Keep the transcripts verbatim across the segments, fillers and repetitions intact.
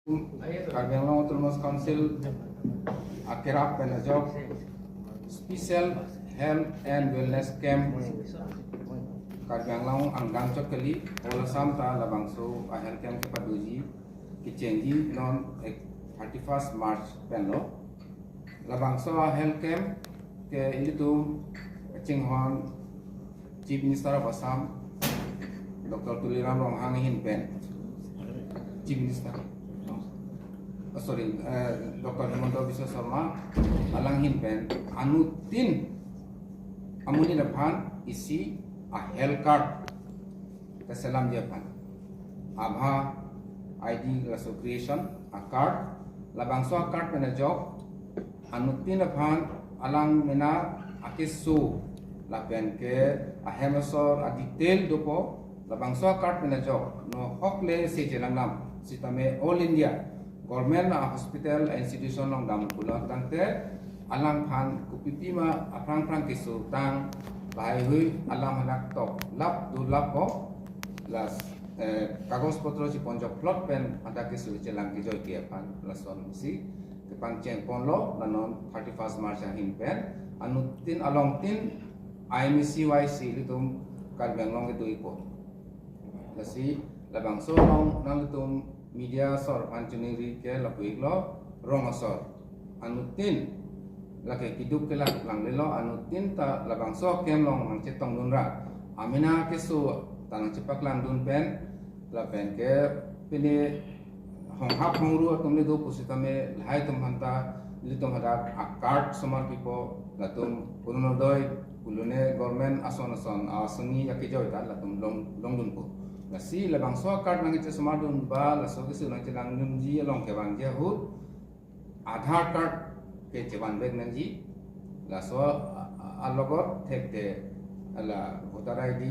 Karbi Anglong Autonomous Council akerap pen ajok Special Health and Wellness Camp Karbi Anglong angdam chot kali, whole Assam ta labangso a health camp kepadoji kechengji non ek thirty-first March penlo. Labangso a health camp ke ilitum chinghon Chief Minister of Assam, Doctor Tuliram Ronghang ahin pen, Chief Minister, oh, sorry, eh, Doctor Himanta Biswa Sarma, alang ahin pen anuttin amonit aphan isi a health card keselamji aphan, ABHA I D laso creation a card, labangso a card pen ajok anuttin aphan alang mena akeso lapen ke ahem asor a detail dopo. Labangso a card pen ajok no hokle se chelang lam sitame all India government a hospital a institution along dam pulang tangte alangphan kopipi ma aphrang phrang keso tang lahai hui alam hanak tok lap do lap ko las, eh, kagos potro chepon jok plot pen hadak keso chelang kejoi ke aphan lasonsi kepangcheng ponlo la non thirty-first March ahin pen anuttin alongtin I M A C Y C ilitum Karbi Anglong kedo-ipo. Lasi labangso along nanglitum media asor aphan choningri ke lapu-iklo, rong asor anuttin lake keduk kelak langlelo, anuttin ta labangso camp along nangchetongdun ra amena keso ta nangchepaklangdun pen lapen ke pine honghap hongru atum le do pusitame lahai atum aphanta ilitum hadak a card somar pipo, latum Orunodoi, kulune government ason ason asonsi akejoi ta latum long longdunpo. Lasi labangso a card nangchesomardun ba laso keso nangchelangdunji along kevangji ahut Aadhaar card ke chevan vek nangji, laso a- a- alogot thekte la voter I D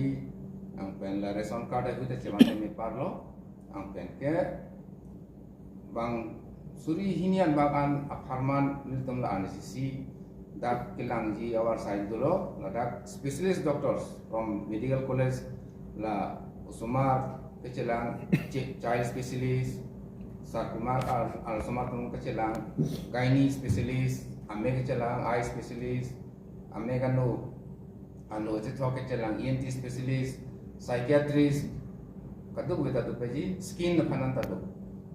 nangpen la ration card ahut chevan teme parlo, nangpen ke bang suri hini an bang an apharman nelitum la R N C C dak kelangji avar side dolo, ladak specialist doctors from medical college la osomar kechelang chi- child specialist, Sar Kumar ar ar osomar atum kechelang gynae specialist, ame kechelang eye specialist, ame kanu anu chethok kechelang E N T specialist, psychiatrist, kadokave ta dopeji, skin aphan an ta do.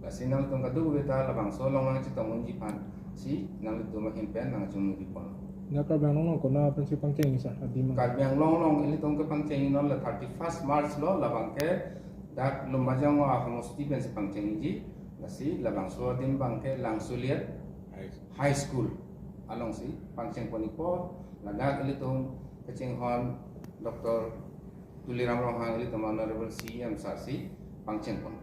Lasi nangtum kadokave ta labangso along nangchetongdunji aphan si nanglitum ahin pen nangchoningri pon. Dak Karbi Anglong along konat pensi pangcheng sir, adim? Karbi Anglong along ilitum kepangcheng non la thirty-first March lo, labang ke dak Lumbajong a homosti pensi pangchengji, lasi labangso adim bang ke Langsoliat High School alongsi pangcheng pon-ikpo, ladak ilitum kachinghon Doctor Tuliram Ronghang ilitum Honorable C E M sir si pangcheng pon.